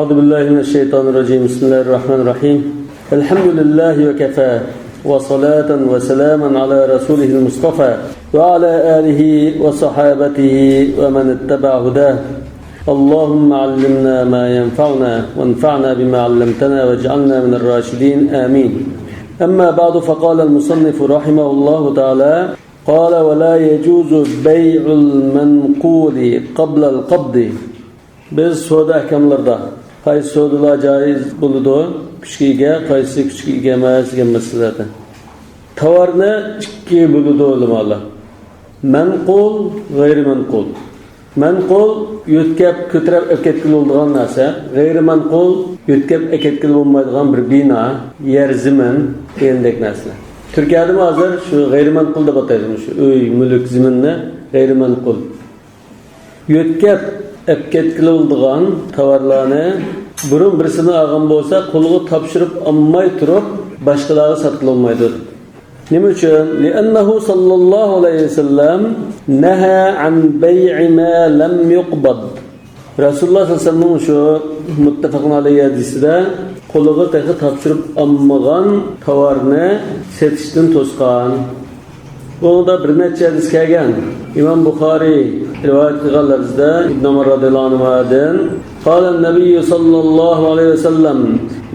أعوذ بالله من الشيطان الرجيم. بسم الله الرحمن الرحيم. الحمد لله وكفى، وصلاة وسلاما على رسوله المصطفى وعلى آله وصحابته ومن اتبع هداه. اللهم علمنا ما ينفعنا وانفعنا بما علمتنا واجعلنا من الراشدين، آمين. أما بعد، فقال المصنف رحمه الله تعالى: قال ولا يجوز بيع المنقول قبل القبض. Biz savdo ahkomlarida qaysi savdolar joiz bo'ladi, kuchga ega, qaysi kuchga ega emas degan masalalarda tovarni ikki bo'ladi ulamolar: manqul, g'ayri manqul. Manqul yo'tkab ko'tarib olib ketgili bo'ladigan narsa, g'ayri manqul yo'tkab ketgili bo'lmaydigan bir bino, yer, zimin degandek narsalar. Turkiyada hozir shu g'ayri manqul deb ataydi, shu uy, mulk, ziminni g'ayri manqul. Yo'tkab olib ketgili bo'ladigan tovarlarni burun birisini olgan bo'lsa, qo'liga topshirib olmay turib boshqalarga sotilolmaydi. Nima uchun? لأنه صلى الله عليه وسلم نهى عن بيع ما لم يقبض. Rasululloh sollallohu alayhi vasallam shu muttafaqun alayhi hadisida qo'liga tehi topshirib olmagan tovarni setishdan to'sgan. Bunda bir necha hadis kelgan. İmom Buxoriy rivoyat qilganlarizda Ibn Umar radhiyallohu anhudan: قال النبي صلى الله عليه وسلم: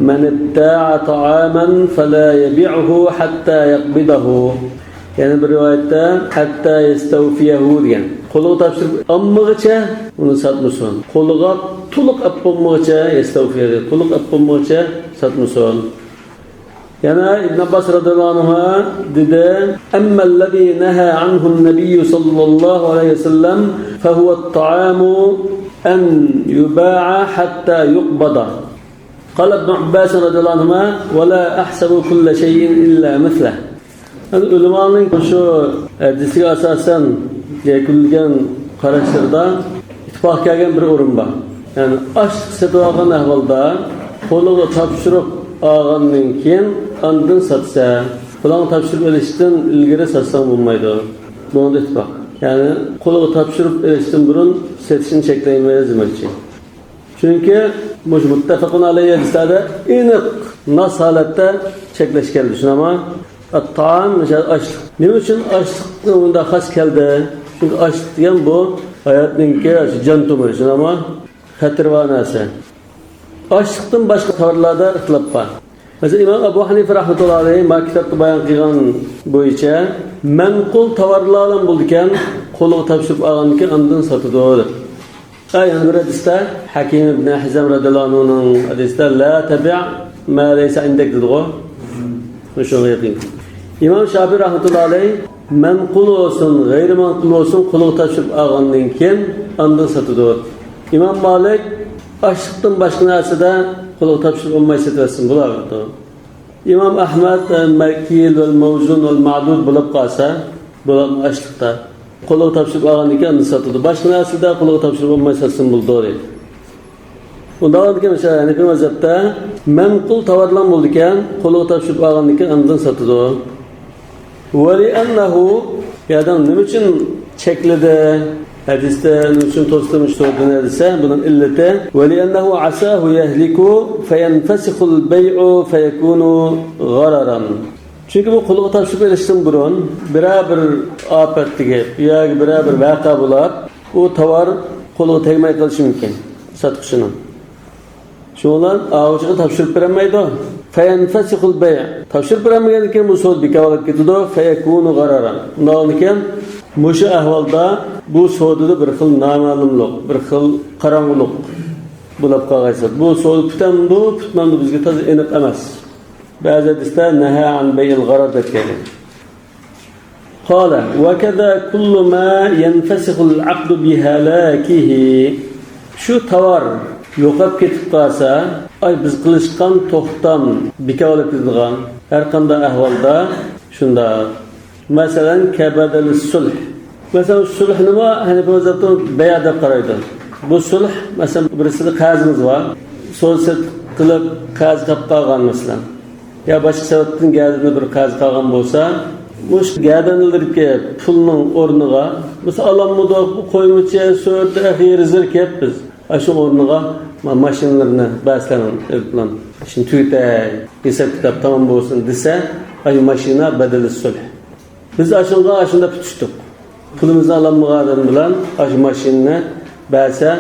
من ابتاع طعاما فلا يبيعه حتى يقبضه. Ya'ni bir rivoyatda حتى يستوفيه degan. Qo'liga topshirib olmag'icha uni sotmasin. Qo'liga to'liq olib bo'lmag'icha, يستوفيه, to'liq olib bo'lmag'icha sotmasin. Yana Ibn Abbas radhiyallohu anhu dedi: "أما الذي نهى عنه النبي صلى الله عليه وسلم فهو الطعام أن يباع حتى يقبض." قال ابن عباس رضي الله عنهما: ولا أحسب كل شيء إلا مثله. Yani ulamoning shu hadisiga asosan yakunlagan qarashlarida ittifoq kelgan bir o'rin bor. Ya'ni oshliq sotib olgan ahvolda qo'liga topshirib olgandan keyin andin sotsa, qo'liga topshirib olishdan ilgari sotsang bo'lmaydi. Bunda ittifoq. Ya'ni qo'liga topshirib olishdan burun sotishni cheklaymiz demoqchi. Chunki bu muttafaqun alayhi hadislarda aniq nas holatda cheklash keldi. Shunami? At-taam, mesela ochliq. Nima uchun ochliqni unda xos keldi? Chunki ochliq degan bu hayotninki jon tomiri, shunami? Xatar va narsa. Ochliqdan boshqa tovarlarda ixtilof bor. Masalan, Imom Abu Hanifa rahmatullohi alayhi ma kitobda bayon qilgan bo'yicha manqul tovarlardan bo'ldi ekan, qo'liga topshirib olgan ekan, undan sotadi. Yana bir hadisda Hakim ibn Hizam radhiyallohu anhuning hadisida لا تبع ما ليس عندك dedi. Shunga yaqin. İmom Shofiy rahmatullohi alayhi manqul olsun, g'ayri manqul olsun, qo'liga topshirib olgandan keyin undan sotadi. İmom Malik ochliqdan boshqa narsada qo'liga topshirib olmay sotaversin bo'ladi. İmom Ahmad makil va mavzun va ma'dud bo'lib qolsa, bular ochliqda qo'liga topshirib olgandan keyin undan sotadi. Boshqa narsada qo'liga topshirib olmay sotsin bo'ldi deydi. Undan keyin mesela Hanifi mazhabda manqul tovarlar bo'ldi ekan, qo'liga topshirib olgandan keyin undan sotadi. ولأنه yerdan nima uchun chekladi? Hadisda nima uchun to'stirmish so'zini desa, buning illati ولأنه عساه يهلك فينفسخ البيع فيكون غررا. Chunki bu qo'liga topshirib olishdan burun biror bir ofat tegib yoki biror bir voqea bo'lib, u tovar qo'liga tegmay qolishi mumkin sotquchining. Shu bilan og'ziga topshirib berolmaydi. فينفسخ البيع. Topshirib berolmagan ekan, bu so'z bekor bo'lib ketadi. فيكون غررا. Undan keyin mushu ahvolda bu savdoda bir xil noma'lumlik, bir xil qorong'ulik bo'lib qolgan. Bu savdo putamdi, putmamdi, bizga toza aniq emas. Ba'zi hadisda نهى عن بيع الغرر deb kelgan. قال وكذا كل ما ينفسخ العقد بهلاكه. Shu tovar yo'qolib ketib qolsa, ay biz qilishgan to'xtam bekor bo'lib ketadigan har qanday ahvolda shunda, masalan, كبدل الصلح. Masalan, sulh nima? Hanifi mazhabda bay' deb qaraydi. Bu sulh, masalan, birisida qarzimiz bor, so'z qilib qarz qilib qolgan, masalan, yo boshqa sababdan gardini bir qarz qolgan bo'lsa, mush gardanildirki pulning o'rniga misol ololmadi, qo'ymicha so'rdi, axiri zir kelib biz Shu o'rniga mashinalarni ba'zilarni bilan ishni tugatay, hisob kitob tamom bo'lsin desa, shu mashina badali sulh. Biz shunga shunda tutishdik. Pulimizni ololmagan bilan shu mashinani ba'zi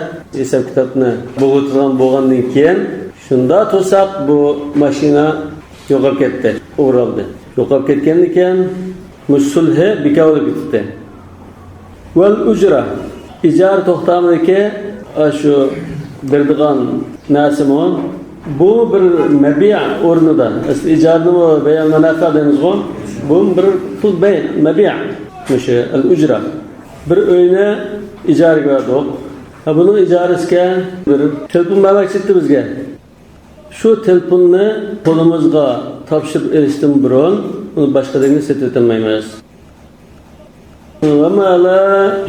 hisob kitobni bo'g'itgan bo'lgandan keyin shunda tursak bu mashina yo'qolib ketdi, o'g'irlandi. Yo'qolib ketgandan keyin sulhi bekor bo'lib ketdi. Val ujra ijara to'xtamidagi shu berdigan narsami bu bir mabi' o'rnida. Ijarani bayan manafa deymizku. Bu bir pul bay mabi' o'sha al ujra. Bir uyni ijaraga berdik. Buning ijarasiga bir telefon bermoqchi edi bizga. Shu telefonni qo'limizga topshirib olishdan burun uni boshqalarga sotib o'tolmaymiz. وما لا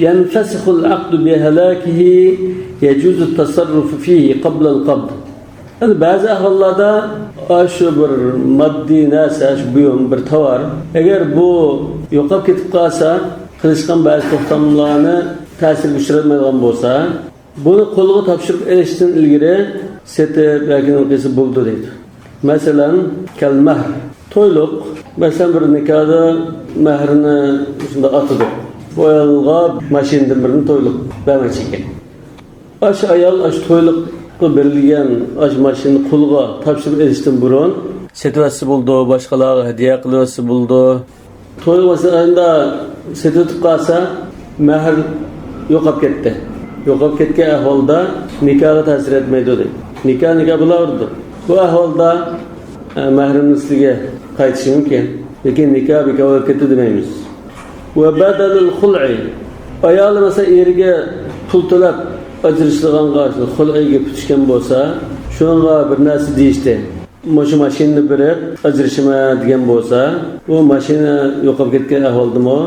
ينفسخ العقد بهلاكه يجوز التصرف فيه قبل القبض. Yani bazı ahvallarda şu bir maddi narsa, shu buyum, bir tovar, agar bu yo'qolib ketib qolsa, qilishgan ba'zi to'xtamlarni ta'sirga uchratmaydigan bo'lsa, buni qo'lga topshirib olishdan ilgari setib yoki nima qilsa bo'ldi deydi. Masalan, kal mahr, to'yliq, masalan bir nikohda mahrni shunda otadi. Bu ayolga mashinadan birini to'yliq bermoqchi ekan. Shu ayol shu to'yliqqa berilgan shu mashinani qo'lga topshirib olishdan burun setib olsa bo'ldi, boshqalarga hadya qilib olsa bo'ldi. To'y masalan setib qolsa, mahr yo'qolib ketdi. Yo'qolib ketgan ahvolda nikohga ta'sir etmaydi deydi. Nikoh nikoh bo'laverdi. Bu ahvolda mahrning ustiga qaytishi mumkin. Lekin nikoh bekor bo'lib ketdi demaymiz. Va badalul xul'i. Ayoli masalan eriga pul to'lab ajrashilganga xul'iga tutishgan bo'lsa, shunga bir narsa deyishdi. Shu mashinani berib ajrashima degan bo'lsa, u mashina yo'qolib ketgan ahvoldami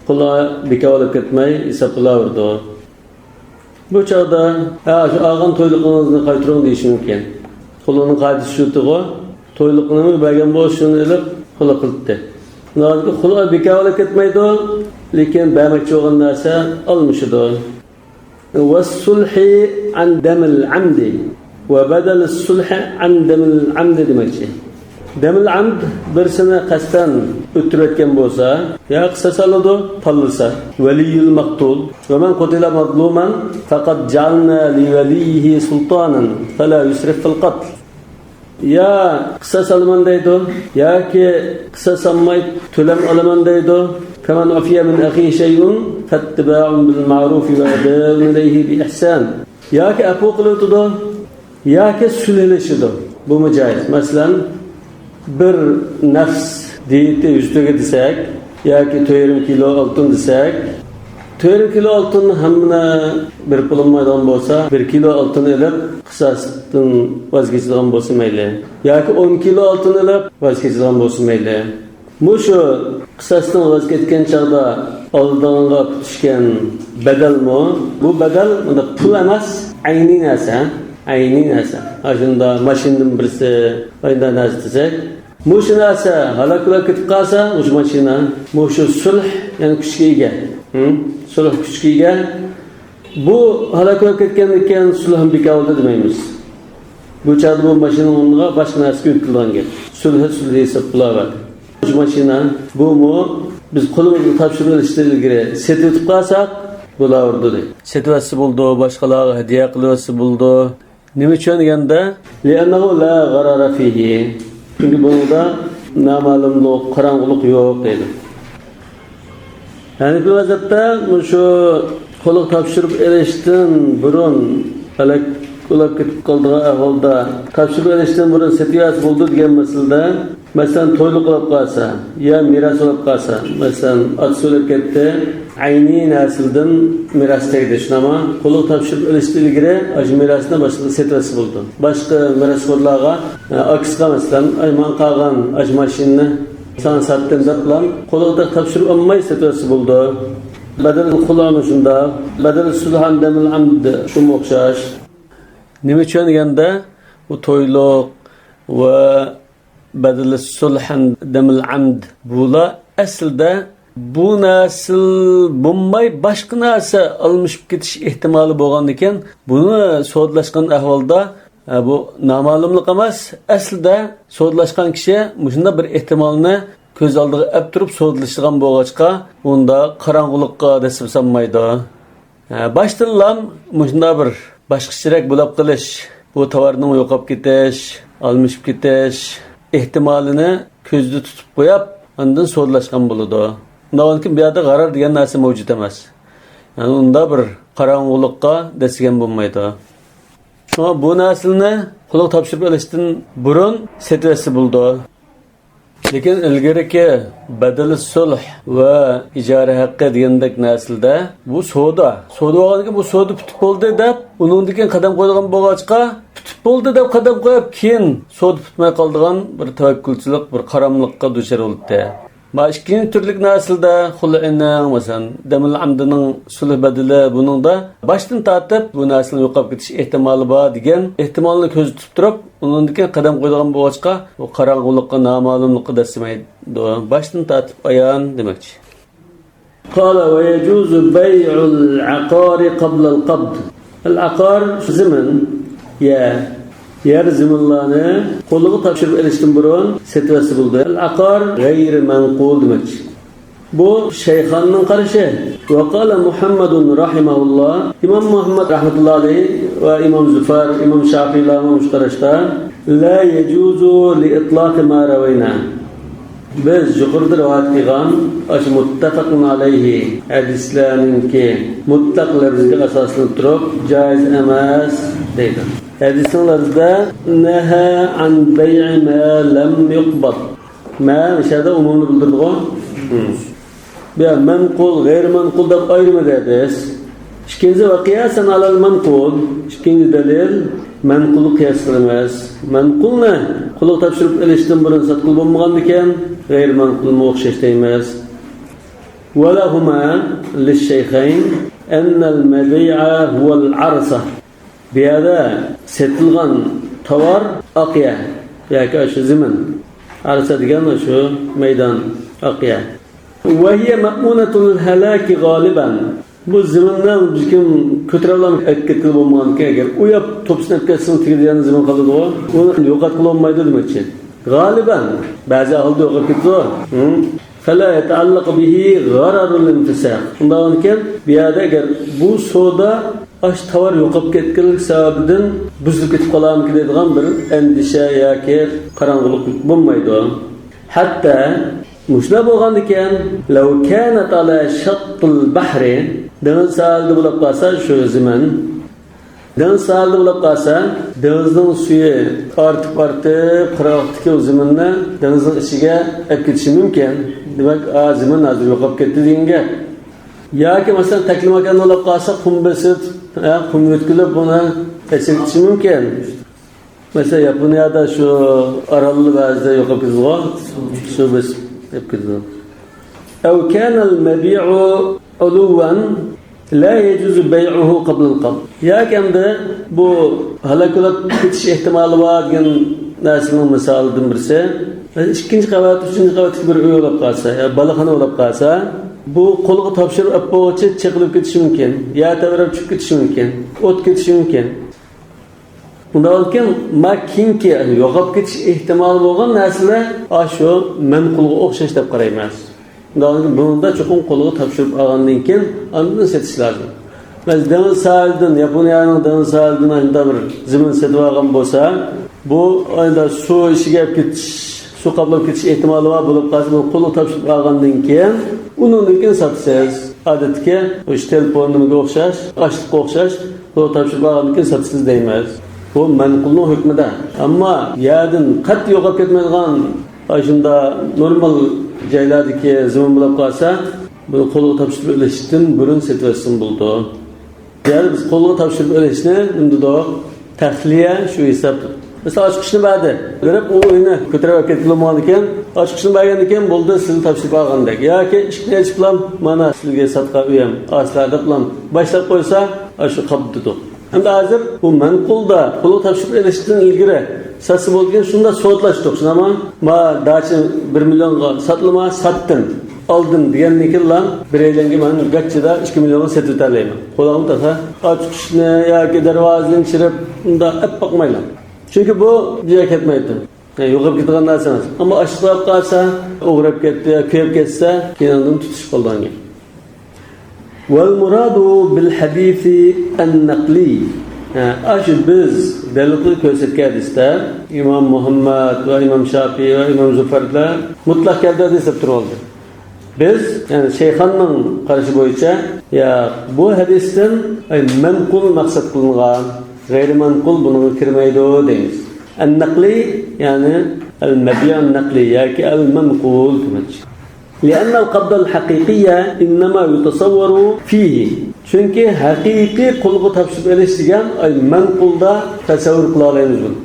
xul'i bekor bo'lib ketmay hisoblaverdi. Bu chog'da shu olgan to'yliqingizni qaytaring deyishi mumkin. Xulini qaytish shu to'yliqni bergan bo'lsa shuni ilib xula qildi. Xula bekor bo'lib ketmaydi, lekin bermoqchi bo'lgan narsa olmishidi. Was-sulhi an damil amdi va badal as-sulhi an damil amdi demakchi. Damil amd birisini qasddan o'tirayotgan bo'lsa, yo qisas oladi, tanlasa. Valiyul maqtul va man qutila mazluman faqad ja'alna li valihi sultanan fala yusrif fil qatl. Ya qisas olaman deydi, yoki qisas olmay to'lam olaman deydi. Faman ufiya min akhihi shay'un fattiba'un bil ma'ruf va ada'un ilayhi bi ihsan. Yoki afu qiladi, yoki sulhlashadi. Bu joiz. Masalan, bir nafs diyeti 100 desak, yoki 4,5 kilo oltin desak, 4,5 kilo oltinni hammani bir pulunmaydigan bo'lsa, 1 kilo oltin ilib qisosdan voz kechadigan bo'lsa mayli. Yoki 10 kilo oltin ilib voz kechadigan bo'lsa mayli. Bu shu qisosdan voz kechgan chog'da oldinga tushgan badalmi? Bu badal unda pul emas, ayniy narsa, ayniy narsa. Shunda mashinadan birisi, ayda narsa desak, bu shu narsa halok bo'lib ketib qolsa, o'sha mashina, bu shu sulh, ya'ni kuchga ega. Sulh kuchga ega. Bu halok bo'lib ketgandan keyin sulh ham bekor bo'ldi demaymiz. Bu chog'da bu mashina o'rniga boshqa narsaga o'tkazilgan gap. Sulh sulh hisob qilaveradi. Shu mashina bu biz qo'limizga topshirib olishdan ilgari setib o'tib qolsak bo'laverdi deydi. Setib olsa bo'ldi, boshqalarga hadya qilib olsa bo'ldi. Nima uchun deganda, li'annahu la g'arara fihi. Chunki bunda noma'lumlik, qorong'ulik yo'q deydi. Ya'ni bu vaziyatda shu qo'liga topshirib olishdan burun halok bo'lib ketib qoldigan ahvolda topshirib olishdan burun setiyat bo'ldi degan masalada, masalan to'yliq bo'lib qolsa, yo meros bo'lib qolsa, masalan otasi o'lib ketdi, ayniy nasldan meros tegdi, shunami qo'liga topshirib olishdan ilgari shu merosni boshqa setiyasi bo'ldi. Boshqa merosxo'rlarga akisga masalan, man qolgan shu mashinani sana sotdim deb bilan qo'liga topshirib olmay setiyasi bo'ldi. Badal xuloni shunda, badal sulhan damil amd shu o'xshash. Nima uchun deganda, bu to'yliq va badal sulhan damil amd bular aslida Bu narsa bo'lmay boshqa narsa almashib ketish ehtimoli bo'lgan ekan, buni savdolashgan ahvolda bu noma'lumlik emas, aslida savdolashgan kishi shunda bir ehtimolni ko'z oldiga olib turib savdolashgan bo'lg'achqa, unda qorong'ulikqa dasib solmaydi. Boshdanlam shunda bir boshqacharak bo'lib qilish, bu tovarning yo'qolib ketish, almashib ketish ehtimolini ko'zda tutib qo'yib, undan savdolashgan bo'ladi. Undan keyin bu yerda g'arar degan narsa mavjud emas. Ya'ni unda bir qorong'ulikqa desigan bo'lmaydi. Shunga bu narsani qo'lga topshirib olishdan burun setvasi bo'ldi. Lekin ilgariki badal sulh va ijara haqqi degandek narsalarda bu savdo. Savdo bo'lgandan bu savdo bitib bo'ldi deb, uningdan keyin qadam qo'yadigan bo'lg'achqa, bitib bo'ldi deb qadam qo'yib, keyin savdo bitmay qoldigan bir tavakkulchilik, bir qaramliqqa duchor bo'ldi. Ma ikkinchi turlik narsalarda xul'ining, masalan, damil amdining sulh badali buningda boshdan tortib bu narsani yo'qolib ketish ehtimoli bor degan ehtimolni ko'zda tutib turib, undan keyin qadam qo'yadigan bo'lg'achqa, bu qorong'ulikqa, noma'lumlikqa dasmaydi. Boshdan tortib ayon demakchi. قال ويجوز بيع العقار قبل القبض. العقار زمن يا yer ziminlarni qo'liga topshirib olishdan burun setvasi bo'ldi. Al-aqar g'ayr manqul demakchi. Bu Shayxonning qarashi. Va qala Muhammadun rahimahulloh, Imom Muhammad rahmatullohi alayhi va Imom Zufar, Imom Shafiylarning shu qarashda la yajuzu li itlaq ma rawayna. Biz yuqorida rivoyat qilgan shu muttafaqun alayhi hadislarninki mutlaq lafziga asoslanib turib joiz emas deydi. Hadisning lafzida naha an bay'i ma lam yuqbad. Ma o'shada umumni bildirdi-ku. Bu manqul, g'ayr manqul deb ayirmadi hadis. Ikkinchi va qiyasan alal manqul, ikkinchi dalil manqulni qiyos qilamiz. Manqulni qo'lga topshirib olishdan burun sotqil bo'lmagan ekan, g'ayr manqulga o'xshash deymiz. ولهما للشيخين أن المبيع هو العرصة. Bu yerda setilgan tovar oqiya yoki shu zimin. Arsa degan shu maydon oqiya. وهي مأمونة الهلاك غالبا. Bu zimindan kim ko'tarib ketib bo'lmagan agar u yoq to'pisini olib ketsin tegadigan zimin qoladi, uni yo'qotib bo'lmaydi demakchi. G'oliban ba'zi ahvolda yo'qolib ketadi. فلا يتعلق به غرر الانفساخ. Undan keyin bu yerda agar bu savdo ash tovar yo'qolib ketganlik sababidan buzilib ketib qolarmiki deydigan bir andisha yoki qorong'ulik bo'lmaydi. Hatto mushla bo'lgan ekan, لو كانت على شط البحر, dengiz sohilida bo'lib qolsa shu zimin, dengiz sohilida bo'lib qolsa, dengizning suyi ortib ortib qirg'oqdagi ziminni dengizning ichiga olib ketishi mumkin. Demak, zimin hozir yo'qolib ketdi degan gap. Yoki masalan taklimakonda bo'lib qolsa, qum besib, qum yo'tkilib buni ichib ketishi mumkin. Masalan, Yaponiyada shu orolli ba'zida yo'qolib ketadi, suv besib olib ketadi. أو كان المبيع علوا لا يجوز بيعه قبل القبض. Yoki endi bu halok bo'lib ketish ehtimoli bor degan narsaning misolidan birisi, ikkinchi qavat, uchinchi qavatdagi bir uy bo'lib qolsa, yo boloxona bo'lib qolsa, bu qo'lga topshirib olib bo'lguncha chiqilib ketishi mumkin, yo tavrab tushib ketishi mumkin, o't ketishi mumkin. Undan keyin ma keyingi yo'qolib ketish ehtimoli bo'lgan narsalar shu manqulga o'xshash deb qaraymiz. Undan keyin bunda cho'qim qo'lga topshirib olgandan keyin undan setish lozim. Masalan, dengiz sohilidan, Yaponiyaning dengiz sohilidan unda bir zimin setib olgan bo'lsa, bu endi suv ishiga olib ketish, suv qoplab ketish ehtimoli bor bo'lib qolsa, bu qo'lga topshirib olgandan keyin undan keyin sotsangiz, odatga o'sha telefon nimaga o'xshash, ochliqqa o'xshash qo'lga topshirib olgandan keyin sotsangiz deymiz. Bu manqulning hukmida. Ammo yerdan qat'iy yo'qolib ketmaydigan shunda normal joylardagi zimin bo'lib qolsa, buni qo'lga topshirib olishdan burun setib bo'ldi. Ya'ni biz qo'lga topshirib olishni nima Tahliya shu hisob. Masalan, ochqichni berdi. Berib u uyni ko'tarib olib ketib bo'lmagan ekan, ochqichni bergandan keyin bo'ldi, sizni topshirib olgandek. Yoki eshikni ochib bilan mana sizga sotgan uyim, aslar deb bilan boshlab qo'ysa, shu qabd dedik. Endi hozir bu manqulda qo'lga topshirib olishdan ilgari satsa bo'lgan shunda sotlashdik. Shunami? Ma dacha 1 millionga sotilma, sotdim. Oldim degandan keyin biraylarga man gachchida 2 millionga sotib o'talayman. Qo'lingni tasa ochqichni yoki darvozani chirib unda ap boqmayman. Chunki bu joyga ketmaydi. Yani yo'qolib ketgan narsa emas. Ammo ochiqlab qolsa, o'g'rab ketdi yo kuyib ketsa, keyin undan tutish qolgan. والمراد بالحديث النقلي Aşı biz delil qilib ko'rsatgan hadisda İmam Muhammad va İmam Shafiy va İmam Zufarlar mutlaq keldi hadis deb turibdi. Biz yani şeyxanning qarashi bo'yicha ya bu hadisdan manqul maqsad qilingan, g'ayri manqul bunga kirmaydi deymiz. An-naqli yani al-mabi' an-naqli yoki al-manqul demak. لأن القبض الحقيقية إنما يتصور فيه. Çünkü haqiqiy qo'lga topshirib olish degan manqulda tasavvur qila olamiz buni.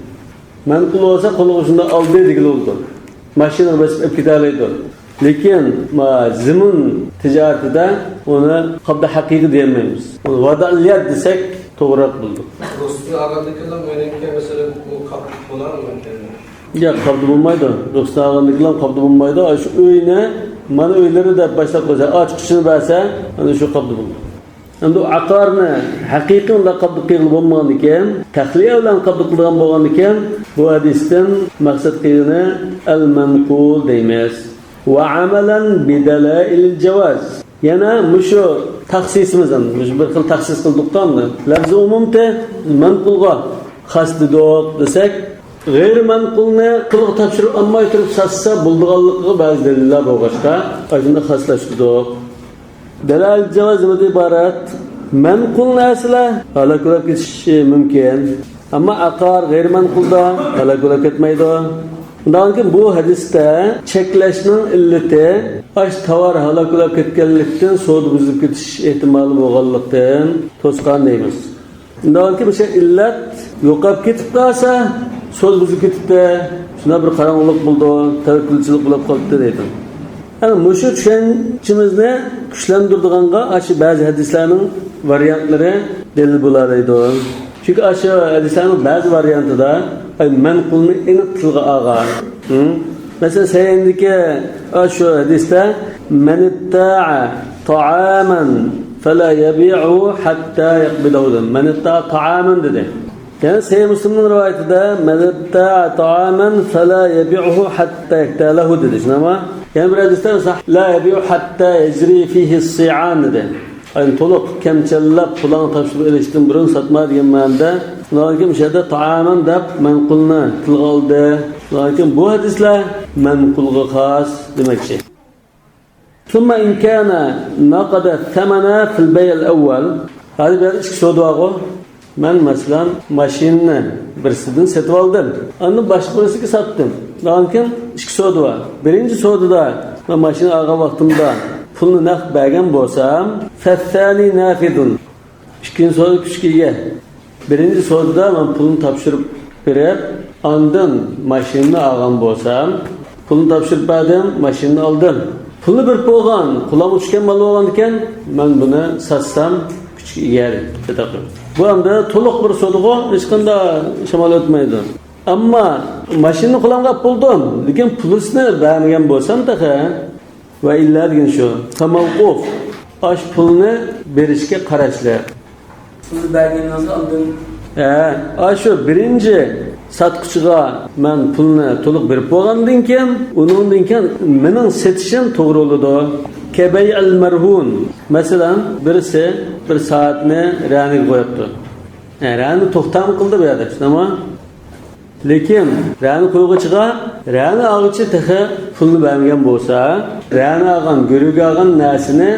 Manqul bo'lsa qo'lga shunda oldi degan bo'ldi. Mashina bosib olib keta oladi. Lekin zimin tijoratida uni qabda haqiqiy deyolmaymiz. Uni vadaliyat desak to'g'riroq bo'ldi. Ruxsatini olgandan keyin masalan bu qabd bo'larmi? Yo'q, qabd bo'lmaydi. Ruxsat olgandan qabd bo'lmaydi. Shu uyni mana uylari deb boshlab qo'ysa, ochqichini bersa, ana shu qabd bo'ladi. Endi aqorni haqiqiy unda qabd qilib bo'lmagan ekan, taxliya bilan qabd qilgan bo'lgan ekan, bu hadisdan maqsad qilgani al-manqul deymiz. Va amalan bi dalail javoz. Yana mushu taxsisimiz, mushu bir xil taxsis qildik-da. Lafzi umumda manqulga xos dedik desak, g'ayri manqulni qilib topshirib olmay turib satsa bo'ldiganligiga ba'zi dalillar bo'lg'achqa, shunda xoslashtirdik. Dalal javoz nimadan iborat? Manqul narsalar halok bo'lib ketishi mumkin. Ammo aqor g'ayri manqulda halok bo'lib ketmaydi. Undan keyin bu hadisda cheklashning illati ash tovar halok bo'lib ketganlikdan savdo buzilib ketish ehtimoli bo'lganlikdan to'sqan deymiz. Undan keyin o'sha illat yo'qolib ketib qolsa, savdo buzilib ketibdi, shunda bir qorong'ulik bo'ldi, tavakkulchilik bo'lib qolibdi deydi. Yani mushu tushunchamizni kuchlantirdiganga shu ba'zi hadislarning variantlari dalil bo'lar edi. Chunki shu hadislarning ba'zi variantida manqulni aniq tilga olgan. Masalan, sayindiki shu hadisda man itta'a ta'aman fala yabi'u hatta yaqbidahu. Man itta'a ta'aman dedi. Yani Sahih Müslim'in rivayetinde men itta'a ta'aman fala yabi'uhu hatta yaktalahu dedi. Ama yani bir hadiste la yabi'u hatta yecri fihi as-si'an dedi. Yani to'liq kamchallab pulni topshirib olishdan burun satma degan ma'noda. Lekin o'sha yerda ta'aman deb manqulni tilga oldi. Lekin bu hadislar manqulga xos demakchi. ثم إن كان نقد الثمن في البيع الأول. Hadi bir ikki savdo var. Men masalan mashinani birisidan sotib oldim. Uni boshqa birisiga sotdim. Lekin ikki savdo var. Birinchi savdoda men mashina olgan vaqtimda pulni naqd bergan bo'lsam, fathani nafidun. Ikkinchi savdo kuchga ega. Birinchi savdoda men pulni topshirib berib, ondan mashinani olgan bo'lsam, pulni topshirib berdim, mashinani oldim. Pulni berib bo'lgan, qulam uchgan mol bo'lgan ekan, men buni sotsam kuchga ega dedi. Bu hamda to'liq bir savdoga hech qanday shamol o'tmaydi. Ammo mashinani qulamga olib bo'ldim, lekin pulisini bermagan bo'lsam taqa va illa degan shu tamavquf ash pulni berishga qarashli. Pulni berganingizda oldin Shu birinchi satquchiga men pulni to'liq berib bo'lgandan keyin, uningdan keyin mening setishim to'g'ri bo'ladi. Kabay'al marhun. Masalan, birisi bir soatni raniga qo'yibdi. Rani to'xtam qildi bu yerda, shundaymi? Lekin rani qo'yg'uchiga rani olg'uchi tahi pulni bermagan bo'lsa, rani olgan, go'rga olgan narsani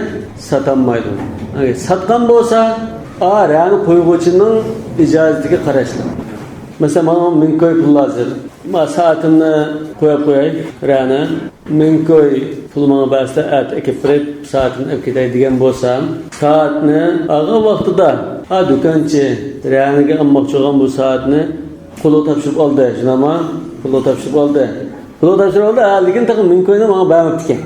sotolmaydi. Sotgan bo'lsa, rani qo'yg'uchining ijozatiga qarashli. Masalan, mana ming ko'y pul lozim. Ma soatimni qo'yib qo'yay, rani ming ko'y pul menga bersa, at akib berib, soatini olib ketay degan bo'lsam, soatni olgan vaqtida do'konchi raniga olmoqchi bo'lgan bu soatni qo'lga topshirib oldi, shundaymi? Qo'lga topshirib oldi. Qo'lga topshirib oldi, lekin taqim ming ko'yni menga bermabdi ekan.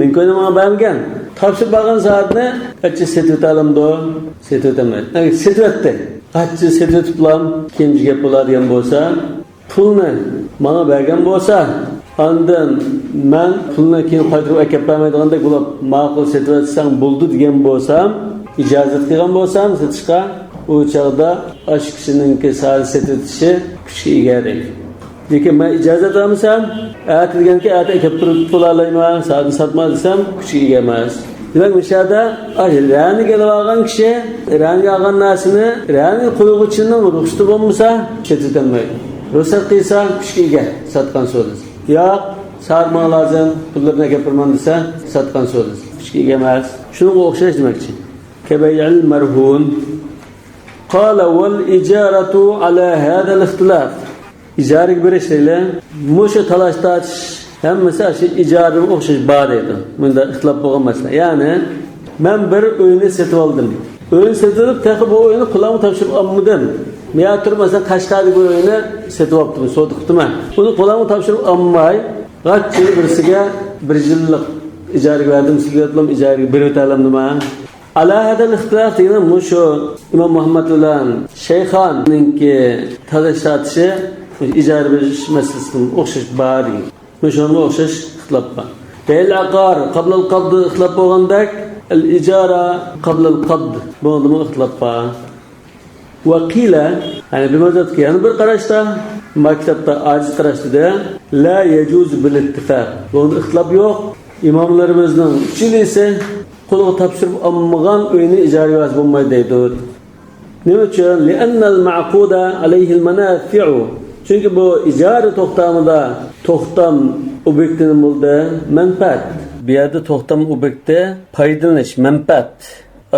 Ming ko'yni menga bermagan. Topshirib olgan soatni qancha setib o'talimdi? Setib o'tamaydi. Setib o'tdi. Qancha setib o'tiblam, keyingi gap bo'ladigan bo'lsa, pulni menga bergan bo'lsa, Ondan man pulni keyin qaytarib akab bermaydigandek bo'lib ma'qul setib etsang bo'ldi degan bo'lsam, ijozat qilgan bo'lsam satishga, u chog'da ash kishininki setib etishi kuchga ega deydi. Lekin man ijozat olmasam, at deganki at akab turib pul olayman, soatni sotma desam kuchga ega emas. Demak, bu yerda rani kelib olgan kishi rani olgan narsani rani qo'yg'uchining ruxsati bo'lmasa ishlatilmaydi. Ruxsat qilsa kuchga ega sotgan so'z. Yo'q, sarma lozim, pullarni gapirman desa sotgan so'z. Kuchga ega emas. Shunga o'xshash demakchi. Kabay'il marhun. Qala wal ijaratu ala hada al-ixtilaf. Ijaraga berish deyli, mushu talash tortish hammasi shu ijaraga o'xshash bor deydi. Bunda ixtilof bo'lgan masala. Ya'ni men bir uyni sotib oldim. Uyni sotib olib, taxi bu uyni qo'limga topshirib olmadim. Men turmasdan Qashqarda bu uyni sotib oldim, sotib qildim. Uni qo'limga topshirib olmay, g'atchi birisiga bir yillik ijaraga berdim, sizga ijaraga berib o'talamdimi? Ala hadal ixtilof degani mushu Imom Muhammad bilan Shayxonninki talash tortishi ijara berish masalasiga o'xshash bor degan. Shunga o'xshash ixtilof bor. Bayl aqar qabla al-qabd ixtilof bo'lgandek, al-ijara qabla al-qabd bunda ixtilof bor. Va qila, ya'ni bir mazhabga, ya'ni bir qarashda maktabda ajiz qarashda la yajuz bil ittifaq. Bunda ixtilof yo'q. Imomlarimizning uchalisi qo'lga topshirib olmagan uyni ijaraga bersa bo'lmaydi deydi. Nima uchun? Li'anna al-ma'quda alayhi al-manafi'u. Chunki bu ijara to'xtamida to'xtam obyektini bo'ldi manfaat. Bu yerda to'xtam obyekti foydalanish, manfaat.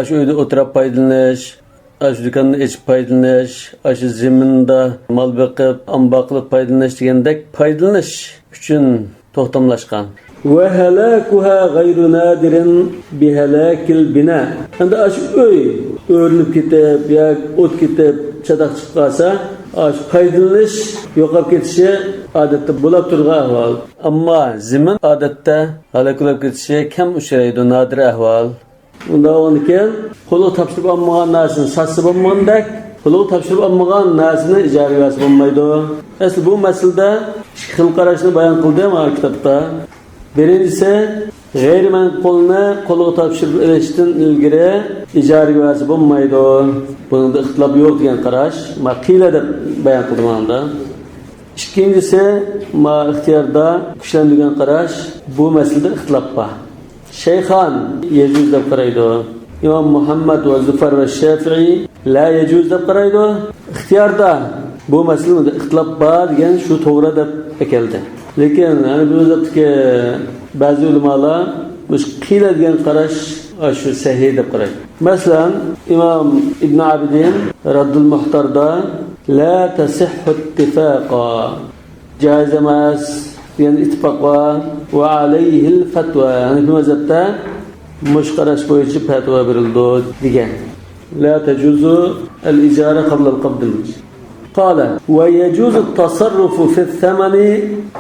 Shu uyda o'tirib foydalanish, shu do'konni ochib foydalanish, shu zaminda mol boqib, ambo qilib foydalanish degandek foydalanish uchun to'xtamlashgan. Va halakuha g'ayru nadirin bi halakil bina. Endi shu uy o'rilib ketib yoki o't ketib chatoq chiqib qolsa, foydalanish yo'qolib ketishi odatda bo'lib turgan ahvol. Ammo zamin odatda halok bo'lib ketishi kam uchraydi, nodir ahvol. Unda keyin qo'lga topshirib olmagan narsani sotsa bo'lmagandek, qo'lga topshirib olmagan narsani ijaraga bersa bo'lmaydi. Asli bu masalada ikki xil qarashni bayon qildi mana kitobda. Birinchisi, g'ayrimanqulni qo'lga topshirib olishdan ilgari ijaraga bersa bo'lmaydi. Bunda ixtilof yo'q degan qarash, ma qila deb bayon qildi mana. Ikkinchisi, ma ixtiyorda kuchlanadigan qarash, bu masalada ixtilof bor. Shayxon yajuz deb qaraydi. Imom Muhammad va Zufar va Shafiiy la yajuz deb qaraydi. Ixtiyorda bu masalada ixtilof bor degan shu to'g'ri deb akaldi. Lekin hani bu mazhabdagi ba'zi ulamolar qila degan qarash shu sahih deb qaraydi. Masalan, Imom Ibn Abidin Raddul Muhtarda la tasihhu ittifaqa joiz emas degan ittifoq bor va alayhil fatva. Ya'ni bu mazhabda mush qarash bo'yicha fatvo berildi degan. La tajuzu al-ijara qabla al-qabd. قال ويجوز التصرف في الثمن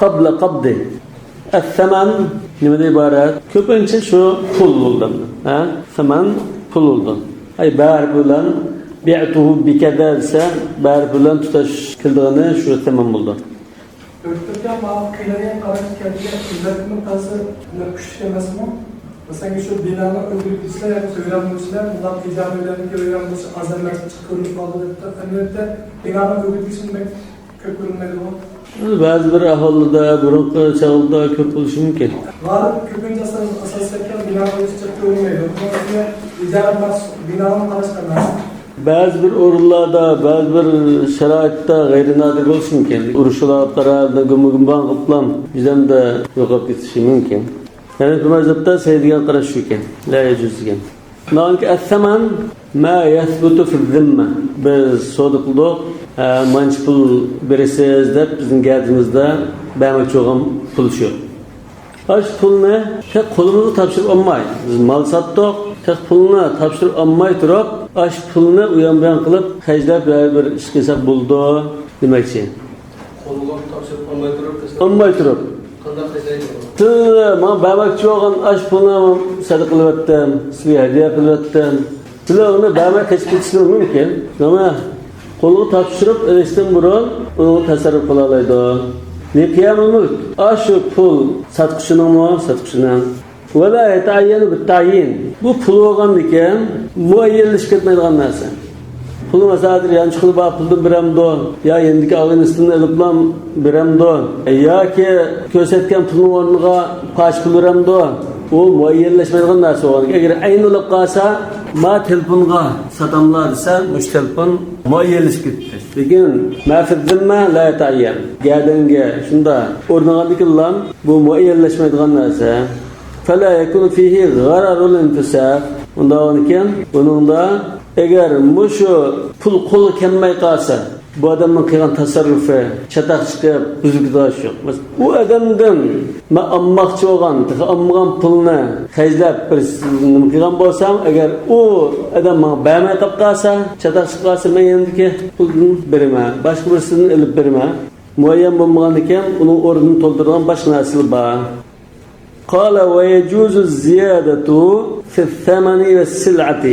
قبل قبضه. الثمن nimadan iborat? Ko'pincha shu pul bo'ldi. Ha? Saman pul bo'ldi. Ay bar bilan bi'tuhu bikaza desa, bar bilan tutash qildigani shu saman bo'ldi. O'ttirgan qiylagan qarash kelgan illatning ta'siri kuchli emasmi? Masalan, shu binoni o'ldirib ketsalar yoki vayron bo'lsalar, ular ijara uylarniki vayron bo'lsa, azamlar chiqib ko'rinib qoldi deb, albatta binoni o'ldirib ketsa ko'p ko'rinmaydi bu. Ba'zi bir ahvollarda burunqi chog'da ko'p bo'lishi mumkin. G'olib ko'pincha asoslayotgan binoni o'zi chiqib ko'rinmaydi. Buni ijara emas, binoni qarash emas. Ba'zi bir o'rinlarda, ba'zi bir sharoitda g'ayri-nodir bo'lishi mumkin. Urushlar qarab, gumon qilib, bizdan da yo'qolib ketishi mumkin. Ya'ni bu mazhabda saydigan qarash shu ekan. La yajuz degan. Nanki as-saman ma yathbutu fi zimma. Biz savdo qildik, mancha pul berasiz deb bizning gardimizda bermoqchi bo'lgan pul shu. Shu pulni tek qo'limizga topshirib olmay, biz mol sotdik, tek pulni topshirib olmay turib, shu pulni u yon bu yon qilib, xarjlab bir ish qilsak bo'ldi demakchi. Qo'lga topshirib olmay turib, Olmay turib. Qanday xarjlaydi? Pulni man bermoqchi bo'lgan shu pulni sadaqa qilyaptim, sizga hadya qilyaptim. Sizlar uni bermay qochib ketishingiz mumkin. Nima? Qo'lga topshirib olishdan burun uni tasarruf qila oladi. لقيام الملك. Şu pul satqıçınıñmı? Satqıçınıñ. ولا يتعين بالتعيين. Bu pul bolğandan muayyenleşip ketmeydigan narsa. Pulu mesela yançıqlı ba puldan beremdi, ya endiki ağınısını alıplam beremdi, yoki ko'rsatgan pulning o'rniga poch pul beremdi. U muayyenleşmeydigan narsa bo'lgan. Agar ayni bo'lib qolsa, ma telefonga satamlar desa, mush telefon muayyenlashib ketdi. Lekin ma fi zimma la yatayyan. Gardanga shunda o'rnagandikinlam bu muayyenleşmeydigan narsa. فلا يكون فيه غرر الانتساب. Undan keyin buningda agar mushu pul qo'lga kelmay qolsa, bu odamning qilgan tasarrufi chataq chiqib buzib ketadigan yo'q. U odamdan man olmoqchi bo'lgan, olmagan pulni xarjlab bir nima qilgan bo'lsam, agar u odam menga bermay qolib qolsa, chataq chiqib qolsa, men endiki pulni beraman, boshqa birisini ilib beraman. Muayyan bo'lmagan ekan, uning o'rnini to'ldirgan boshqa narsa bor. قال ويجوز الزيادة في الثمن والسلعة.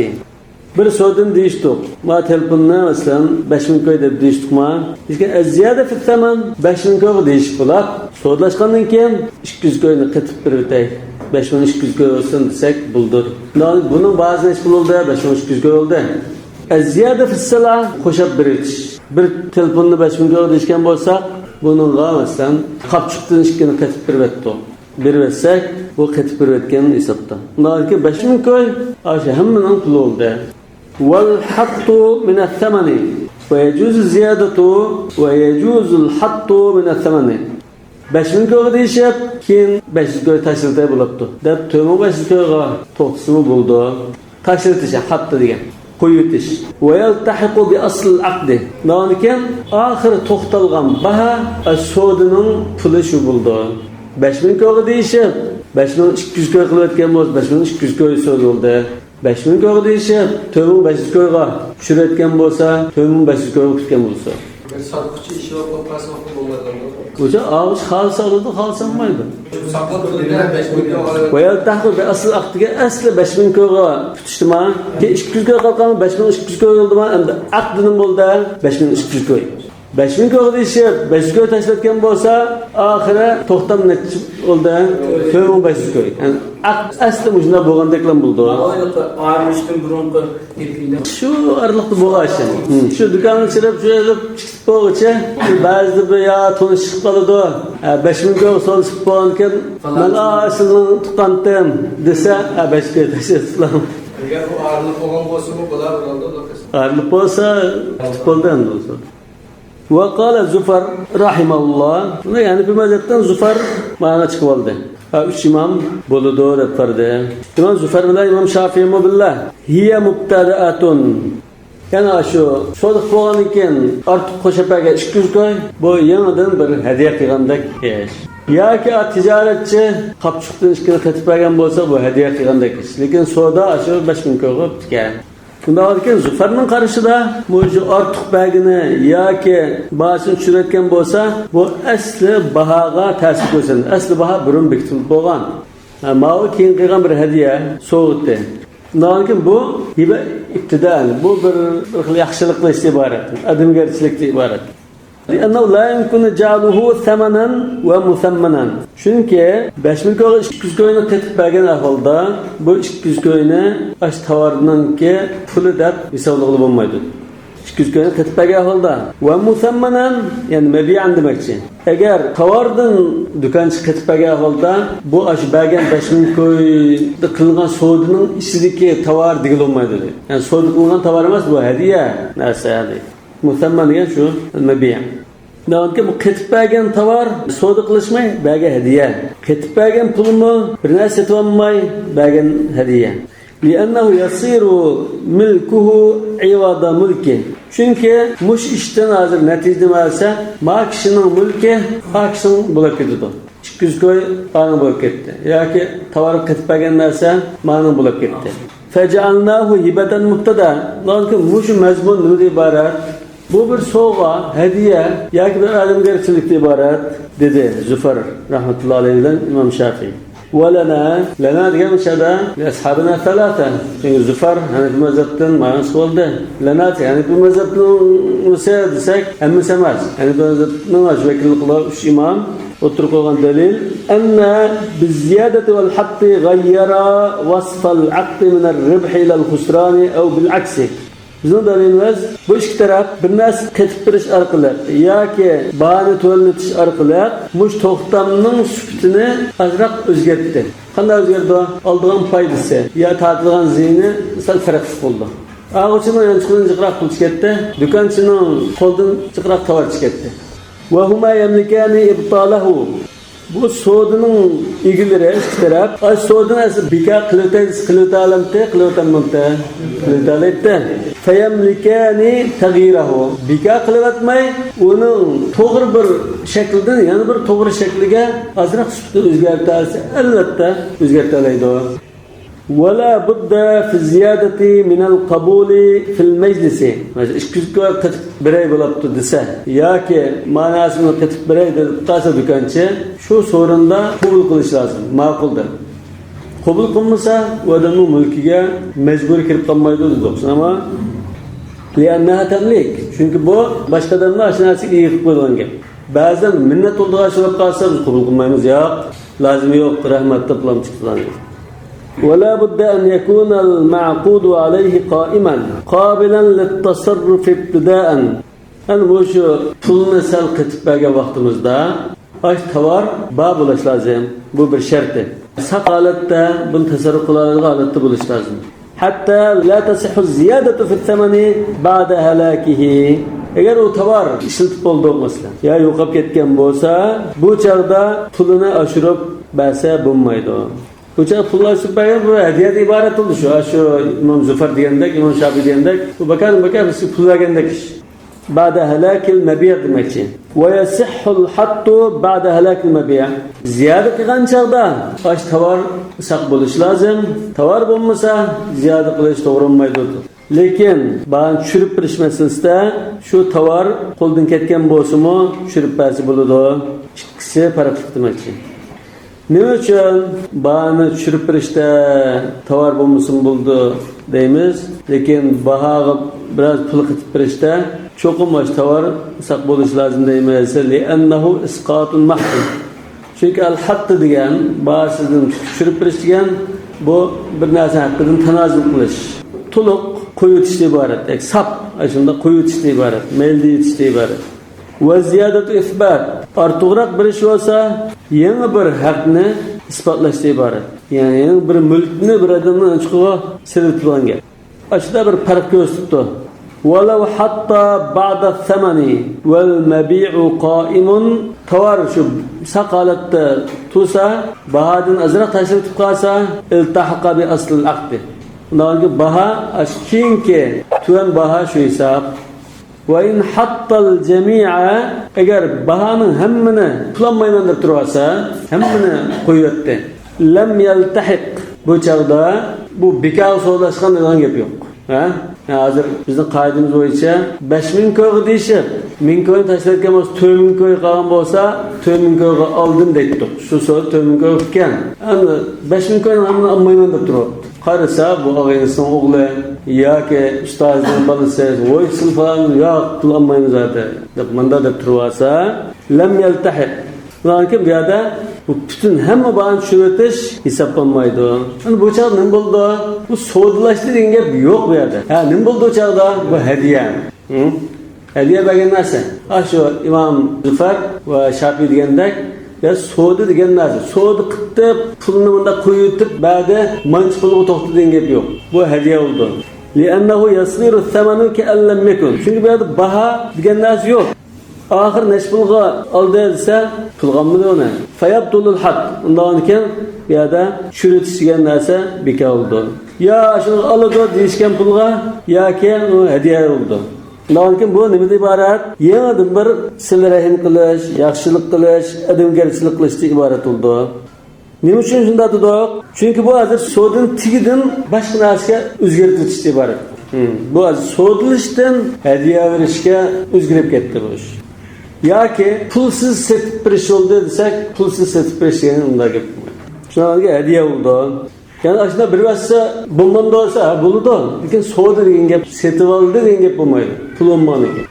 Bir so'zdan deyishdik. Ma telefonni masalan 5000 koy deb deyishdik ma. Lekin ziyada fi thaman 5000 koy deyishib bo'ladi. So'zlashgandan keyin 200 koyni qetib berib o'tay. 5200 koy olsun desak bo'ldi. Buning ba'zi necha pul bo'ldi? 5200 koy bo'ldi. Ziyada fi sila qo'shab beritish. Bir telefonni 5000 koy deyishgan bo'lsak, buningga masalan qapchiqdan ikkini qetib berib o'tdi. Berib bu qetib berib o'tgan hisobda. Undan keyin 5000 koy o'sha hammaning puli bo'ldi. والحط من الثمن ويجوز الزيادة ويجوز الحط من الثمن. 5000 koyga deyishib, keyin 500 koy tashlatay bo'libdi. Deb 4500 koyga to'xtasimi bo'ldi. Tashlatish hatta degan. Qo'yib o'tish. ويلتحق بأصل العقد. Undan keyin oxiri to'xtalgan baho savdoning puli shu bo'ldi. 5000 koyga deyishib, 5200 koy qilib o'tgan bo'lsa, 5200 koy so'z bo'ldi. 5000 koyga deyishib, 4500 koyga tushirayotgan bo'lsa, 4500 koyga tutgan bo'lsa. Satqıçı işi var, kopası olmadan. O'sha og'iz xolisa oladi, xolisa olmaydi. Saqlab turgan 5000 koy oladi. ويلتحق بأصل العقد asli 5000 koyga tutishdimi? Keyin 200 koy qolgan 5200 koy bo'ldimi? Endi aqdining bo'ldi 5200 koy. 5000 koyga deyishib, 500 koy tashlatgan bo'lsa, oxiri to'xtam necha bo'ldi? 4500 koy. Yani aqd asli shunday bo'lgandeklam bo'ldi. Ayırmıştım burunqi tepkinde. Shu aralıqda bo'lgan. Shu do'konni chirib, shu ilib chiqib bo'lguncha, ba'zida bir ya tonish chiqib qoladi. 5000 koy so'l chiqib bo'lgan ekan, men sizni tuqqandim desa, 5 koy tashlatdilar. Agar bu ağırlık olan bolsa bu bo'lar bo'ladi. Ağırlık bo'lsa, tutib bo'ldi endi bo'lsa. وقال زفر رحمه الله. Yani bir mezhepten Zufar bana çıkıp oldu. Üç imam bo'ladi deb fardi. İmam Zufar bilan İmam Şafii billah. Hiya mubtadaatun. Yani shu sodiq bo'lgan ekan, ortiq qo'shapaga 200 koy, bu yangidan bir hadiya qilgandek ish. Yoki tijoratchi qapchiqdan ikkini qetib bergan bo'lsa, bu hadiya qilgandek ish. Lekin savdo shu 5000 koyga bitgan. Shunday ekan Zufarning qarashida bu shu ortiq bagini yoki bahosini tushirayotgan bo'lsa, bu asli bahoga ta'sir ko'rsatadi. Asli baho burun bekitilib bo'lgan. Mavi keyin qilgan bir hadiya sovutdi. Undan keyin bu hiba ibtidan, bu bir xil yaxshilik qilishdan iborat, odamgarchilikdan iborat. لأنه لا يمكن جعله ثمنا ومثمنا. Çünkü 5000 koyga 200 koyni qetib bergan ahvolda bu 200 koyni ash tovarninki puli deb hisoblag'ili bo'lmaydi. 200 koyni qetib bergan ahvolda va musammanan, ya'ni mabiyan demakchi. Agar tovardan do'konchi qetib bergan ahvolda bu ash bergan 5000 koyda qilingan savdoning ichidagi tovar degan bo'lmaydi. Ya'ni savdo qilingan tovar emas, bu hadiya narsa deydi. Musamman degan shu mabiya. Demak, bu qetib bergan tovar savdo qilishmay bergan hadiya. Qetib bergan pulmi bir narsa sotib olmay bergan hadiya. لأنه يصير ملكه عوض ملكه. Çünkü mush ishdan hozir natija nima bo'lsa, ma kishining mulki a kishining bo'lib ketadi. 200 koy mana bo'lib ketdi. Yoki tovar qetib bergan narsa mana bo'lib ketdi. فجعلناه هبة مبتدا. Lekin mush mazmun nimadan iborat? Bu bir sovg'a, hadiya yoki bir odamgarchilikdan iborat dedi Zufar rahmatullohi alayhi bilan İmam Şafii. Ve lena degan o'shada ashabina thalatha. Çünkü Zufar Hanefi mezhepten mayans oldu. Lena Hanefi mezhepten desak hammasi emas. Hanefi mezhepning vekillik qilgan 3 imom o'tirib qo'ygan dalil anna biziyadati vel hatti ghayyara vasfal aqdi min ar-ribh ila al-khusran aw bil aksi. Bizning dalilimiz bu ikki taraf bir narsa qetib berish orqali yoki bahoni tuvanlatish orqali mush to'xtamning sifatini ozroq o'zgartdi. Qanday o'zgardi? Oldigan foydasi yo tortilgan ziyni sal farqli bo'ldi. Og'uchining yonchiqidan jiqroq pul chiqdi, do'konchining qo'ldan jiqroq tovar chiqdi. Va huma yamlikani ibtalahu. Bu sodunun egileri ikki taraf. Ay sodun asli bekor qilib qilyotolmabdi, qilib Fayamlikani tag'yirahu. Bekor qilyotmay, uning to'g'ri bir shakldan yana bir to'g'ri shakliga ozroq sifatini o'zgartsa, albatta o'zgarta oladi. ولا بد في الزيادة من القبول في المجلس. Mesela 200 koy qatib biray bo'libdi desa yoki ma'nosini qatib biray deb qolsa do'konchi, shu so'rinda qabul qilish lozim, ma'quldir. Qabul qilmasa, u odamning mulkiga majbur kirib qolmaydi dedik. Ammo li'annaha tamlik. Chunki bu boshqa odamlar shu narsaga ega qilib qo'ygan gap. Ba'zan minnat oldiga oshirib qolsa biz qabul qilmaymiz, yo'q, lozimi yo'q, rahmat deb chiqdi. ولا بد أن يكون المعقود عليه قائما قابلا للتصرف ابتداء. Yani bu şu pulni sal qetib bergan vaqtimizda aş tovar ba bo'lish lazım. Bu bir şartı. Saq holatda buni tasarruf qiladigan holatda bo'lish lazım. Hatta la tasihhu ziyadatu fi thamani ba'da halakihi. Agar u tovar ishlatib bo'ldi masalan, ya yo'qolib ketgan bo'lsa, bu chaqda pulini oshirib bersa bo'lmaydi. O'sha pullar oshirib bergan bu hadiyadan iborat bo'ldi shu. Shu Imom Zufar degandek, Imom Shafiy degandek, bu bakar pul bergandek ish. Ba'da halakil mabi' demakchi. Va yasihhul hattu ba'da halakil mabi'. Ziyoda qilgan chaqda ash tovar saq bo'lish lozim. Tovar bo'lmasa ziyoda qilish to'g'ri bo'lmaydi. Lekin ba'an tushirib berish masalasida shu tovar qo'ldan ketgan bo'lsa-mu tushirib bersa bo'ladi. Ikkisi farqli demakchi. Nima uchun bahoni tushirib berishda tovar bo'lmasin bo'ldi deymiz, lekin bahoga biroz pul qitib berishda cho'qim tovar saq bo'lishi lozim deymiz. Li'annahu isqotun mahd. Chunki al-hatt degan bahosidan tushirib berish degan bu bir narsa haqidan tanozul qilish. To'liq qo'yib iborat, sap shunda qo'yib iborat, mayli deyishdan iborat. Va ziyadatu isbat. Ortiqroq berish bo'lsa, yangi bir haqni isbotlashdan iborat. Ya'ni yangi bir mulkni bir odamning chiqig'i silib turgan gap. Ashunda bir farq ko'rsatdi. Walau hatta ba'da thamani wal mabi'u qa'imun. Tovar shu saqolatda tursa, bahodan azroq tashlab qolsa, iltahaqa bi aslil aqd. Undan baho keyingi tuvan baho shu hisob. Va in hattal jami'a, agar bahoning hammani pullanmayman deb tursa, hammani qo'yatdi. Lam yaltahiq. Bu chaqda bu bekor savdolashgan degan gap yo'q. Ha? Hozir bizning qoidamiz bo'yicha 5000 ko'yga deyishib, 1000 ko'yni tashlayotgan bo'lsa, 4000 ko'y qolgan bo'lsa, 4000 ko'yga oldim deydi. Shu so'z 4000 ko'y bitgan. Endi 5000 ko'yni hammani olmayman deb turibdi. Qarasa bu og'aynisinin o'g'li yoki ustozining bolasi, voy sil falan yo'q, pul olmaymiz zaten deb munda deb tursa, lam yaltahiq. Lekin bu yerda bu bütün hamma bahoni tushirib o'tish hisoblanmaydi. Endi bu chaqda nima bo'ldi? Bu savdolashdi degan gap yo'q bu yerda. Ha, nima bo'ldi u chaqda? Bu hadiya. Hadiya bergan narsa. Ha, shu Imom Zufar va Shafiy degandek, ya savdo degan narsa. Savdo qilib, pulni bunda qo'yib, ba'di manch pulga to'xtadi degan gap yo'q. Bu hadiya bo'ldi. Li'annahu yasiru thamanu ka'an lam yakun. Chunki bu yerda baho degan narsa yo'q. Oxir necha pulga oldi desa, pulga olmadi uni. Fayabdulul had. Undan keyin bu yerda tushiritish degan narsa bekor bo'ldi. Yo shuni oladi deyishgan pulga yoki u hadiya bo'ldi. Undan keyin bu nimadan iborat? Yangidan bir sil rahim qilish, yaxshilik qilish, odamgarchilik qilishdan iborat bo'ldi. Nima uchun shunday dedik? Chunki bu hozir savdoning tigidan boshqa narsaga o'zgarib o'tishdan iborat. Bu hozir savdolashdan hadiya berishga o'zgarib ketdi bu ish. Yoki pulsiz setib berish bo'ldi desak, pulsiz setib berish degan unday gap. Şuna hediye oldu. Yani aslında bir verse bulmam da olsa buldu. Lekin soda degan gap, setib oldi degan gap bo'lmaydi. Pul olmaniki.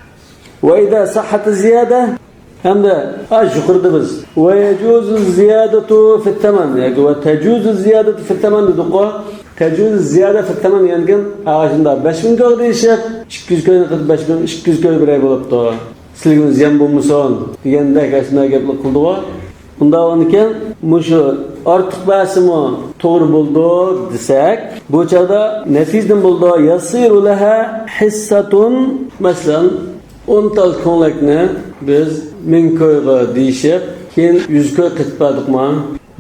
Va ida sahhat ziyada hamda yuqorida biz va yajuzu ziyadatu fi thaman yoki va tajuzu ziyadatu fi thaman dedik-ku. Tajuzu ziyada fi thaman ya'ni shunda 5000 ko'y deyishib 200 ko'yni qilib 5200 ko'y biray bo'libdi. Sizlarga ziyon bo'lmasin degandek shunday gaplar qildi-ku. Unda ekan mushu ortiq basimi to'g'ri bo'ldi desak, bu chog'da natijdan bo'ldi yasiru laha hissatun masalan 10 tal ko'nglakni biz 1000 ko'yga deyishib, keyin 100 ko'y qitpadikmi?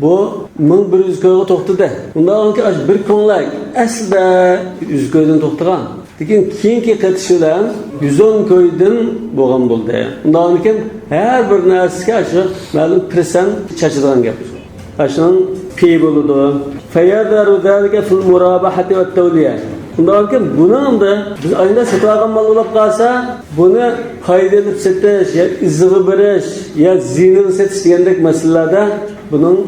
Bu 1100 ko'yga to'xtadi. Undan keyin bir ko'nglak aslida 100 ko'ydan to'xtagan. Lekin keyingi qatish bilan 110 ko'ydan bo'lgan bo'ldi. Undan keyin har bir narsaga shu ma'lum persent chachadigan gap. Shuning pi bo'ladi. Fayadaru zalika fil murabahati va tawliya. Undan keyin buni da biz ayında satib olgan mol bo'lib qolsa, buni foydalanib setish ya izig'i berish ya ziynini setish degandek masalalarda buning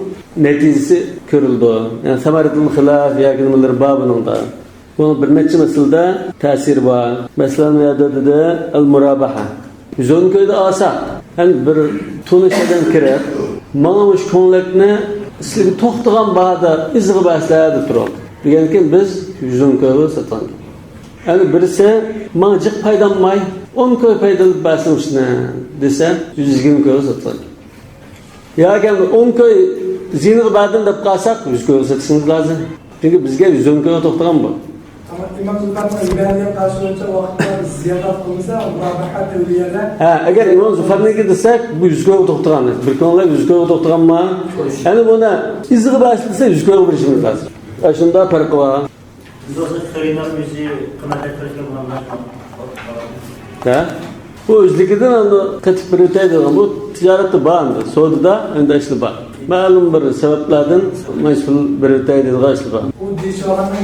natijasi ko'rildi. Ya'ni samaratul xilof yoki nimalar bor buningda. Bunun bir necha masalada ta'siri bor. Masalan, bu yerda dedi al-murabaha. 110 ko'yda olsak, yani bir tunish odam kirib, mana shu ko'nglakni sizlarga to'xtagan bahoda izig'i bersizlar deb turib. Degan ekan biz 110 ko'yga sotgan. Yani birisi mana jiq foydalanmay 10 ko'y foydalanib bersin shuni desa 120 ko'yga sotgan. Yoki 10 ko'y ziyniga berdim deb qolsak 100 ko'yga sotishimiz lozim. Chunki bizga 110 ko'yga to'xtagan bu. Ama İmam Zufar'ın ibadetine karşı önce vaxtda ziyaret qılınsa, murabaha tevliyede Ha, agar İmam Zufarniki desak bu 100 ko'yga to'xtagan. Bir ko'nglar 100 ko'yga to'xtaganmi? Yani buni iziga bersin desa 100 ko'yga berishimiz lozim. Shunda farqi bor. Biz olsa xaridor o'zi qimmatlashtirishga bo'lgan. Ha? Bu o'zligidan endi qatib bir o'taydigan bu tijoratda bor endi. Savdoda endi ishli bor. Ma'lum bir sabablardan mana shu pul bir o'taydigan ishli bor. O deyişiyorlardan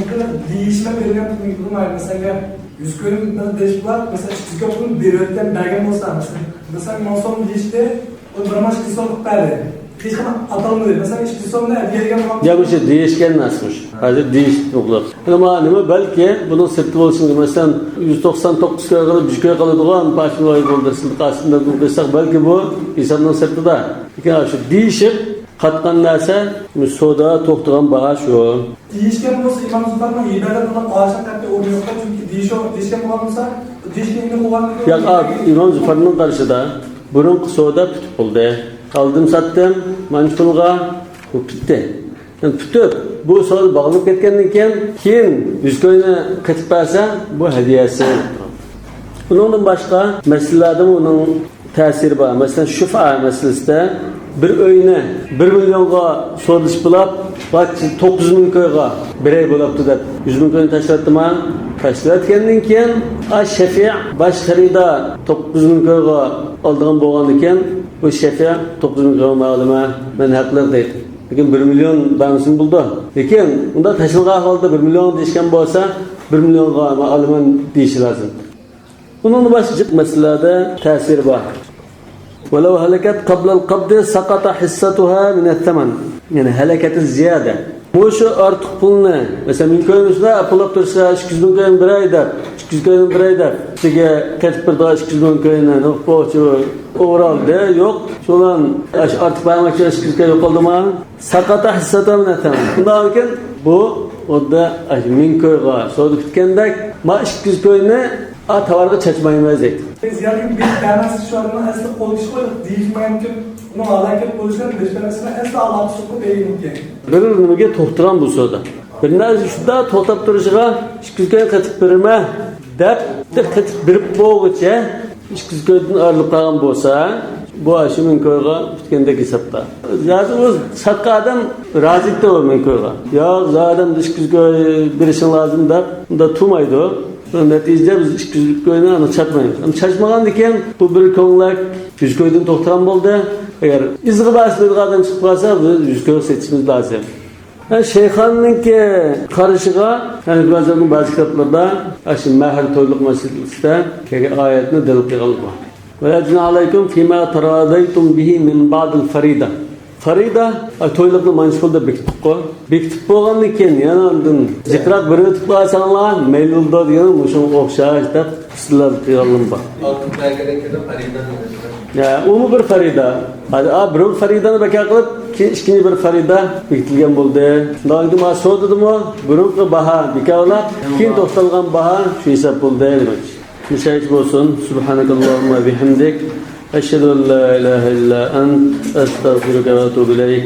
değişme verilgen pulunu mesela 100 koyun değişik var. Mesela 200 koyun pulunu bir öğütten bergen olsa mesela. Mesela monson değişti, o bir maç kısa olup verdi. Hiç atalım dedi. Mesela 200 so'mda bergan Ya bu şey değişken nasılmış? Hozir deyishdi o'qilib. Nima nima balki buni sirti bo'lishi mumkin. Masalan 199 ko'y qilib 100 ko'y qiladigan pashmoy bo'ldi. Qasdida qilsak balki bu hisobning sirtida. Lekin shu deyishib qatgan narsa savdo to'xtagan baho shu. Değişken olsa İmam Zufar'ın ibadet olan ağaçtan katı orada yok. Çünkü değişken olan olsa değişkenini kullanmak Yo'q, İmam Zufarning qarshida burunqi savdo bitib bo'ldi. Oldim sotdim, mana pulga bu bitdi. Yani bitib, bu savdo bog'lanib ketgandan keyin 100 ko'yni qaytib bersa, bu hadiyasi. Uningdan boshqa masalalarda uning ta'siri bor. Masalan, shufa masalasida bir uyni 1 millionga so'ralish bo'lib, 9 ming ko'yga biray bo'libdi deb 100 ming ko'yni tashlatdimi? Tashlatgandan keyin Shafi' bosh xaridor 9 ming ko'yga oldigan bo'lgan ekan, bu Shafi' 9 ming ko'yga ma'luma men haqli deydi. Lekin 1 million bersin bo'ldi. Lekin unda tashlangan holda 1 million deyishgan bo'lsa, 1 millionga olaman deyishi lozim. Bunun boshqa masalalarda ta'siri bor. ولو هلكت قبل القبض سقط حصتها من الثمن. Yani halakati ziyada. Bu shu ortiq pulni, masalan, 1000 ko'yimizda pulab tursa 200 ming ko'yim bir oyda, 200 ko'yim bir oyda, ustiga qaytib bir 200 ming ko'yini o'quvchi o'g'raldi, yo'q, shulan ortiq barmoqcha 200 ko'y yo'qoldimi? Saqata hissata min al-thaman. Bundan keyin bu o'rda 1000 ko'yga savdo bitgandek, ma 200 ko'yni tovarga chachmaymiz deydi. Ziyaret bir tanesi şu an aslı konuşuyor, değişmeyen ki bunu halaket bo'lishdan besh asli Alloh so'qib mumkin. Bir nimaga to'xtagan bu savdo. Bir narsa shunda to'xtab turishiga 200 ko'y qaytib berma deb qaytib berib bo'lguncha 200 ko'ydan ayrilib qolgan bo'lsa, bu shu 1000 ko'yga bitgandek hisobda. Zaten u sotgan odam rozi u 1000 ko'yga. Yo'q, zaten 200 ko'y berishing lozim deb unda turmaydi. Natijada biz 200 ko'yni aniq chatmaymiz. Ama chachmagandan keyin bu bir ko'nglak 100 ko'ydan to'xtagan bo'ldi. Agar izg'i basmaydigan odam chiqib qolsa, biz 100 ko'y setishimiz lozim. Yani Şeyxanninki qarashiga, yani ba'zi ba'zi kitoblarda shu mahr to'yliq masalasida kelgan oyatni dalil qilgan bor. Va la junaha alaykum fima taradaytum bihi min ba'd al-farida. Farida to'yliqni mana shu qo'lda bekitib qo'y. Bekitib bo'lgandan keyin yana undan jiqroq bir o'tib qolsanglar, mayli bo'ldi degan shunga o'xshash deb istidlol qilganlim bor. Oltin bergenden keyin Farida dedi. Ya, umi bir farida. Hadi a bir faridani bekor qilib, keyin ikkinchi bir farida bekitilgan bo'ldi. Shundan keyin sodadimi, burunqi baho bekorlab, keyin to'xtalgan baho shu hisob bo'ldi demak. Müşahit bo'lsin. Subhanakallahumma bihamdik. Eşhedü en la ilahe illa ent. Estağfiruke ve etûbü ileyk.